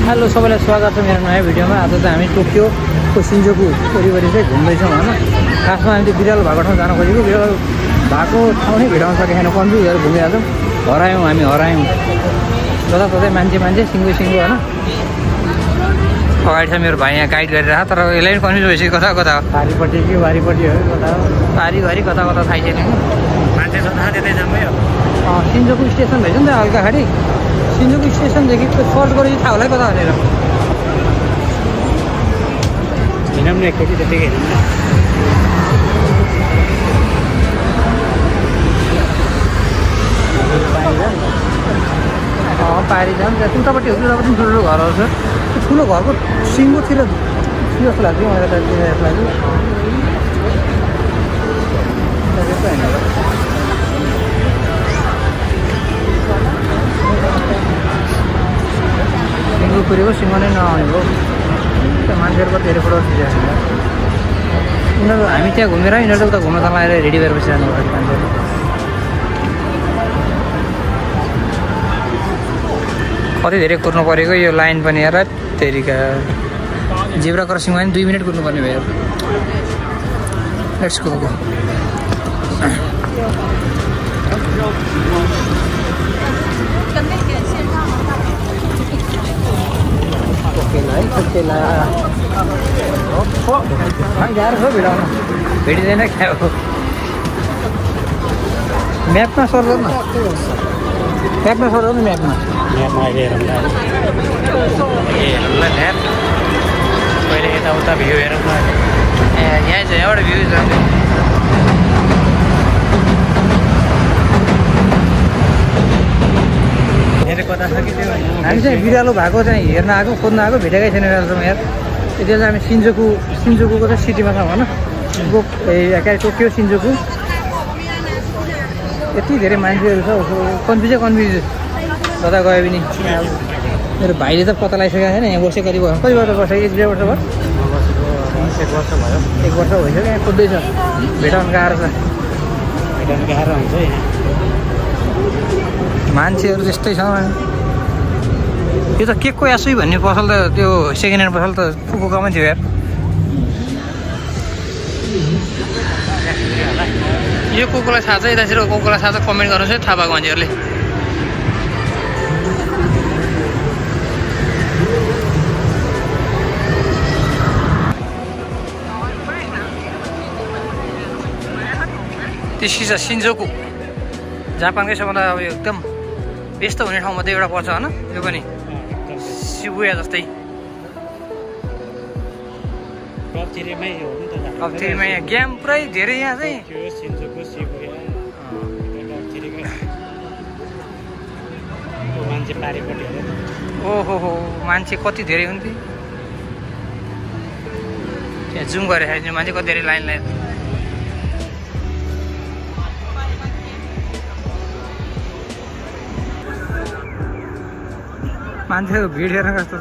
Hello सबैलाई स्वागत छ मेरो नयाँ भिडियोमा। आज चाहिँ हामी टोकियोको सिन्जुकु वरिपरि चाहिँ घुम्दैछौँ होइन। खासमा हामी त्यो बिरालो भएको ठाउँ जान खोजेको, बिरालो भएको ठाउँ नै भेटाउन सकेको छैन। कन्फ्युज भएर घुमिरहेको छौँ, हरायौँ। जताततै मान्छे सिङ्गो होइन। अगाडि छ मेरो भाइ यहाँ गाइड गरिरहेको, तर यसलाई पनि कन्फ्युज भइसक्यो कता पारिपट्टि कि वारिपट्टि हो कता पारिघरि कता थाहै छैन। मान्छे छ थाहा त्यतै जामै हो। सिन्जुकु स्टेसन भएछ नि त हल्का खाडी। सिन्जुकु स्टेसनदेखि सर्च गरेपछि थाहा होला कता भनेर हिँडौँ न एकचोटि त्यतिकै पारी जाऊँ त्यहाँ उतापट्टि हो कि उतापट्टि ठुलो घरहरू छ। त्यो ठुलो घरको सिङ्गोतिर जस्तो लाग्छ मलाई त लाग्यो। सिङ्गो पुरेको सिङ्गो नै नआउने हो। त्यो मान्छेहरूको धेरै फोटो खिचेको छ उनीहरू। हामी त्यहाँ घुमेर यिनीहरू उता घुम्न थाल्न आएर रेडी भएर बसिरहनु पर्छ मान्छेहरू। कति धेरै कुर्नु परेको यो लाइन पनि हेर तेरिका। जेब्रा क्रसिङमा पनि 2 मिनट कुर्नुपर्ने भयो। Let's go. भेटिँदैन क्या हो। म्यापमा सर्छ न, म्यापमा पहिले यताउता भ्यू हेरौँ न। यहाँ चाहिँ एउटा भ्यू छ। कता छ कि त्यो हामी चाहिँ बिरालो भएको चाहिँ हेर्न आएको, खोज्न आएको, भेटेकै छैन अहिलेसम्म यार। यति बेला हामी सिन्जुकुको चाहिँ सिटीमा छौँ होइन। टोकियो सिन्जुकु यति धेरै मान्छेहरू छ। कन्फ्युज जता गयो पनि। मेरो भाइले त पत्ता लगाइसकेको छैन यहाँ बसेको। कति वर्ष बसेको? 1-2 वर्ष भयो। 1 वर्ष भइसक्यो यहाँ खोज्दैछ। भेटाउनु गाह्रो छ, हुन्छ यहाँ मान्छेहरू त्यस्तै छ। यो त केकको यासुई भन्ने पसल त त्यो सेकेन्ड ह्यान्ड पसल त फुकुकामै थियो यार। यो कोकोलाई थाहा छ, यतातिर कोकोलाई थाहा छ कमेन्ट गर्नुहोस् है थाहा भएको मान्छेहरूले। This is a Shinjuku. जापानकै सबभन्दा अब एकदम व्यस्त हुने ठाउँमध्ये एउटा पर्छ होइन। यो पनि शिबुया जस्तै अप्थिरीमा यहाँ गेम पुरै धेरै यहाँ चाहिँ। ओहो हो मान्छे कति धेरै हुन्थे त्यहाँ। जुम गरेर हेर्ने मान्छे कति धेरै लाइन मान्छेको भिड हेर्न कस्तो छ।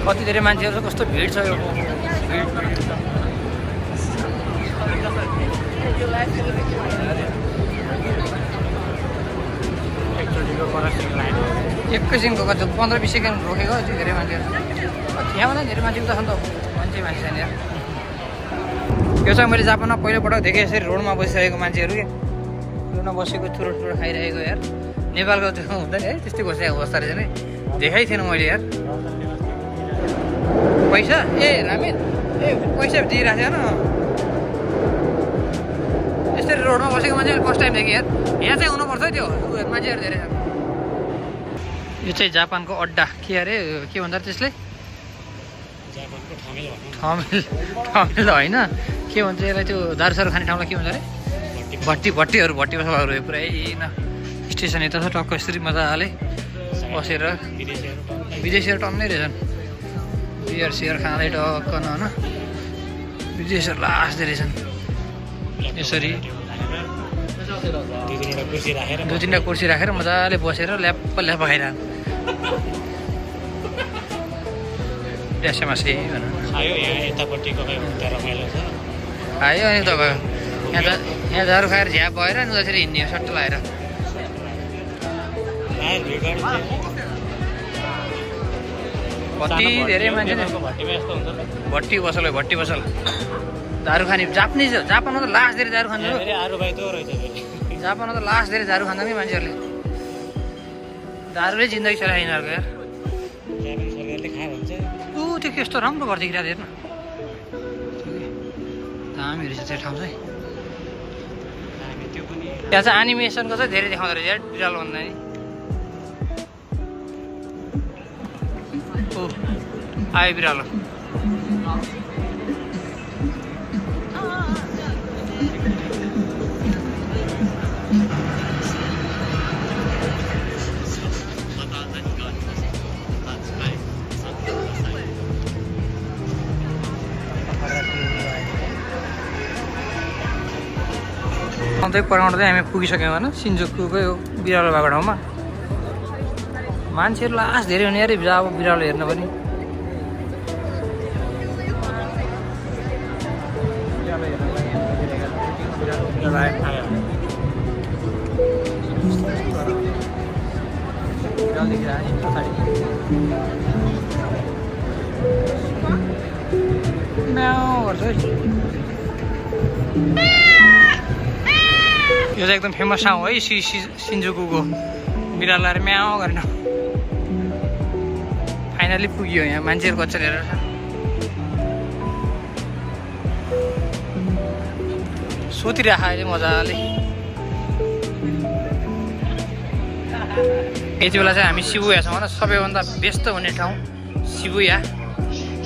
कति धेरै मान्छेहरू छ, कस्तो भिड छ यो। एकैछिनको 15-20 सेकेन्ड रोकेको यति धेरै मान्छेहरू। यहाँभन्दा धेरै मान्छे उता छ नि त, मान्छे छैन यार। यो चाहिँ मैले जापानमा पहिलोपटक देखेँ यसरी रोडमा बसिरहेको मान्छेहरू क्या। रोडमा बसेको ठुलो खाइरहेको यार। नेपालको त्यो हुँदैन है त्यस्तै बसेको अवस्था रहेछ नि। देखाइ थिएन मैले यार। पैसा रामेन पैसा दिइरहेको थिएन। यसरी रोडमा बसेको मान्छे फर्स्ट टाइम देखेँ यार। यहाँ चाहिँ हुनुपर्छ त्यो मान्छेहरू धेरै छन्। यो चाहिँ जापानको अड्डा के अरे के भन्छ त्यसले? ठमेल त होइन, के भन्छ यसलाई? त्यो दारुसारू खाने ठाउँलाई के भन्छ अरे? भट्टीहरू बसाहरू पुरै स्टेसन यता छ टक्क। यसरी मजाले बसेर विदेशीहरू टन्नै रहेछन्। बियर खाँदै टक्कन होइन। विदेशीहरू लास्ट धेरै छन्। यसरी 2-3 कुर्सी राखेर मजाले बसेर ल्याप्प खाइरहनु। एसएमएस आयो अनि तपाईँ यहाँ दारू खाएर झ्याप भएर उतातिर हिँड्ने सट्ट लगाएर। कति धेरै मान्छे भट्टी पसल दारू खाने जापानमा त लास्ट धेरै दारू खान्छ जापानमा त लास्ट धेरै दारू खान्छ नि मान्छेहरूले दारूले जिन्दगी चलाए यिनीहरूको यार त्यो कस्तो राम्रो गर्थ्यो कि हेर्न दामी रहेछ त्यो ठाउँ चाहिँ त्यहाँ चाहिँ एनिमेसनको चाहिँ धेरै देखाउँदो रहेछ यार बिरालो भन्दा नि आयो बिरालो पढाउनु चाहिँ हामी पुगिसक्यौँ होइन सिन्जुकुकै बिरालो भएको ठाउँमा मान्छेहरू लास्ट धेरै हुने अरे अब बिरालो हेर्न पनि यो चाहिँ एकदम फेमस ठाउँ है सिन्जुकुको बिरालोहरू म्याउ गरेन फाइनली पुग्यो यहाँ मान्छेहरू कच्चा हेरेर सोतिरहेको अहिले मजाले यति बेला चाहिँ हामी शिबुया छौँ होइन सबैभन्दा व्यस्त हुने ठाउँ शिबुया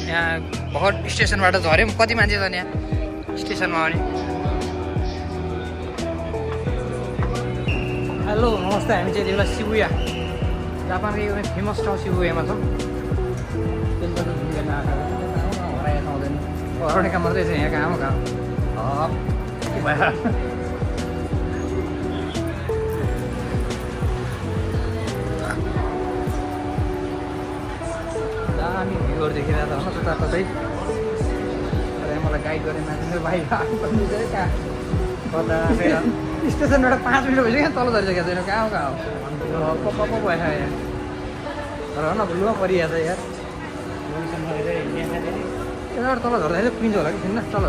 यहाँ भर्खर स्टेसनबाट झऱ्यौँ कति मान्छे छन् यहाँ स्टेसनमा पनि हेलो नमस्ते हामी चाहिँ यति बेला शिबुया जापानको एकदमै फेमस ठाउँ शिबुयामा छौँ हराउने काम मात्रै छ यहाँ कहाँ भयो दामी भ्यूहरू देखिरहेको छ होइन जताततै मलाई गाइड गर्ने मान्छे बाहिर कहाँ स्टेसनबाट 5 मिनट भइसक्यो तल झरिसकेको छैन कहाँ हो पप्प भइसक्यो यहाँ र न भुलमा परिरहेको छ यार यताबाट तल झर्दा चाहिँ पिन्छ होला कि थिएन तल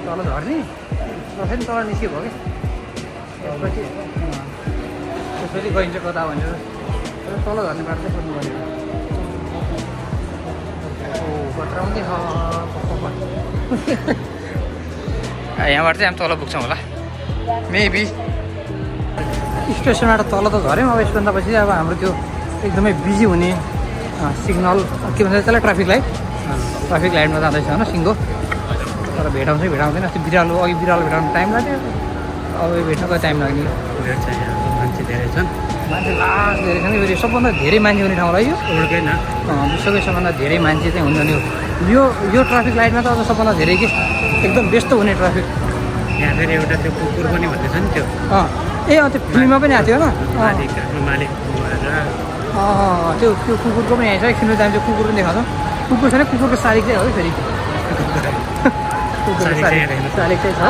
तल झर्ने र फेरि तल निस्क्यो भयो कि त्यसपछि गइन्छ कता भनेर तल झर्ने बाटो चाहिँ खोज्नु पऱ्यो कत्राउने यहाँबाट चाहिँ हामी तल पुग्छौँ होला मेबी स्टेसनबाट तल त झऱ्यौँ अब यसभन्दा पछि अब हाम्रो त्यो एकदमै बिजी हुने सिग्नल के भन्छ त्यसलाई ट्राफिक लाइटमा जाँदैछ होइन सिङ्गो तर भेटाउँदैन त्यो बिरालो अघि बिरालो भेटाउनु टाइम लाग्यो अब भेट्नको टाइम लाग्ने मान्छे धेरै छन् मान्छे लास्ट धेरै छन् फेरि सबभन्दा धेरै मान्छे हुने ठाउँ यो विश्वकै सबभन्दा धेरै मान्छे चाहिँ हुन्छ नि यो ट्राफिक लाइटमा त अझ सबभन्दा धेरै के एकदम व्यस्त हुने ट्राफिक यहाँ फेरि एउटा त्यो कुकुर पनि भन्दैछ नि त्यो त्यो फिल्ममा पनि आएको थियो होइन त्यो कुकुरको पनि यहाँ छ एकछिन दामी त्यो कुकुर पनि देखाउँछ कुकुर छैन कुकुरको शालिक चाहिँ हो कि फेरि कुकुरको शालिक चाहिँ छ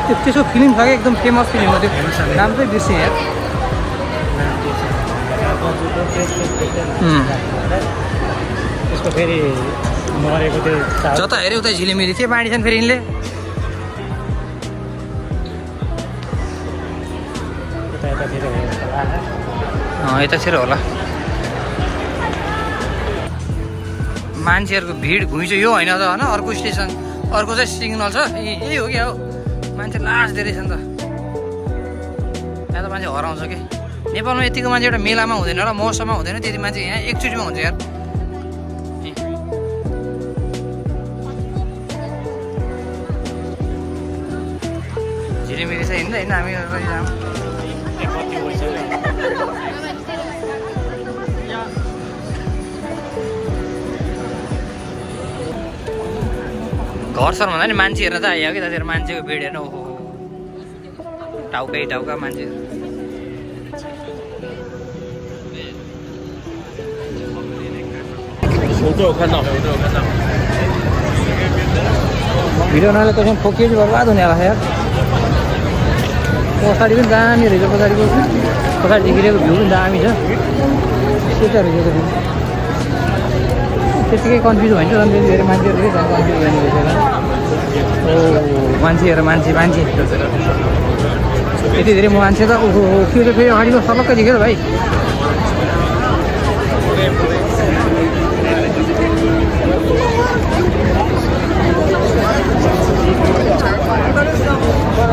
त्यो त्यसको फिल्म छ कि एकदम फेमस फिल्म हो त्यो नाम चाहिँ बिर्सेँ यार त्यसको फेरि मरेको त्यो जता हेऱ्यो उता झिलिमिली के बाँडी छन् फेरि यिनले यतातिर होला मान्छेहरूको भिड घुइँचो यो होइन त होइन अर्को स्टेसन अर्को चाहिँ सिग्नल छ यही हो क्या हो मान्छे लास्ट धेरै छ नि त यहाँ त मान्छे हराउँछ कि नेपालमा यतिको मान्छे एउटा मेलामा हुँदैन र मौसममा हुँदैन त्यति मान्छे यहाँ एकचोटिमा हुन्छ यार झिलिमिली चाहिँ हिँड्दैन हामी घर सर भन्दा नि मान्छे हेर्न त आइयो कि त्यतिर मान्छेको भिड हेर्न ओहो टाउका मान्छे भिडियो बनाएर कसैमा फोकियो बर्बाद हुने होला यार पछाडि पनि दामी रहेछ पछाडिको पछाडि देखिरहेको भ्यू पनि दामी छ सेता रहेछ त्यो त्यतिकै कन्फ्युज भइन्छ झन् त्यति धेरै मान्छेहरूले झन् कन्फ्युज गर्ने रहेछ ओ मान्छे हेर मान्छे यति धेरै मान्छे त ओहो त्यो त फेरि अगाडिको सलक्कै देख्यो त भाइ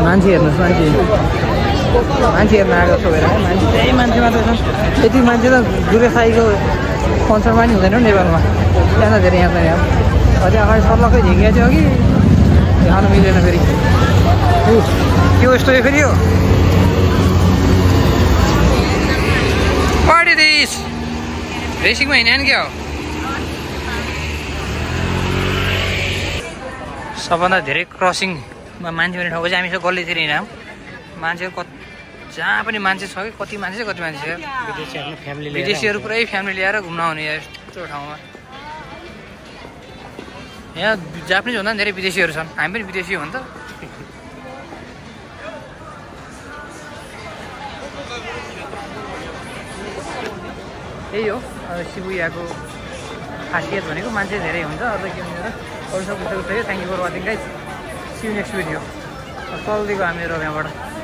मान्छे हेर्नुहोस् मान्छे हेर्न आएको जस्तो भएर मान्छे त्यही मान्छे मात्रै छन् यति मान्छे त दुर्गासाईको कन्सर्टमा नि हुँदैन नेपालमा त्यहाँ धेरै यहाँ यहाँ अझै अगाडि सर्लक्कै झिकिया थियो कि जानु मिलेन फेरि के यस्तो फेरि हो पार्टी दिस रेसिङमा हिँड्यो नि क्या हो सबभन्दा धेरै क्रसिङमा मान्छे पनि ठाउँको चाहिँ हामी गल्लीतिर हिँड्यौँ मान्छे जहाँ पनि मान्छे छ कि कति मान्छे छ विदेशीहरू पुरै फ्यामिली ल्याएर घुम्न आउने यस्तो ठाउँमा यहाँ जापानिज भन्दा पनि धेरै विदेशीहरू छन् हामी पनि विदेशी हो नि त त्यही हो शिबुयाको खासियत भनेको मान्छे धेरै हुन्छ अझ के हुन्छ अरू सब thank you for watching guys see you next video चल्दैको हामीहरू यहाँबाट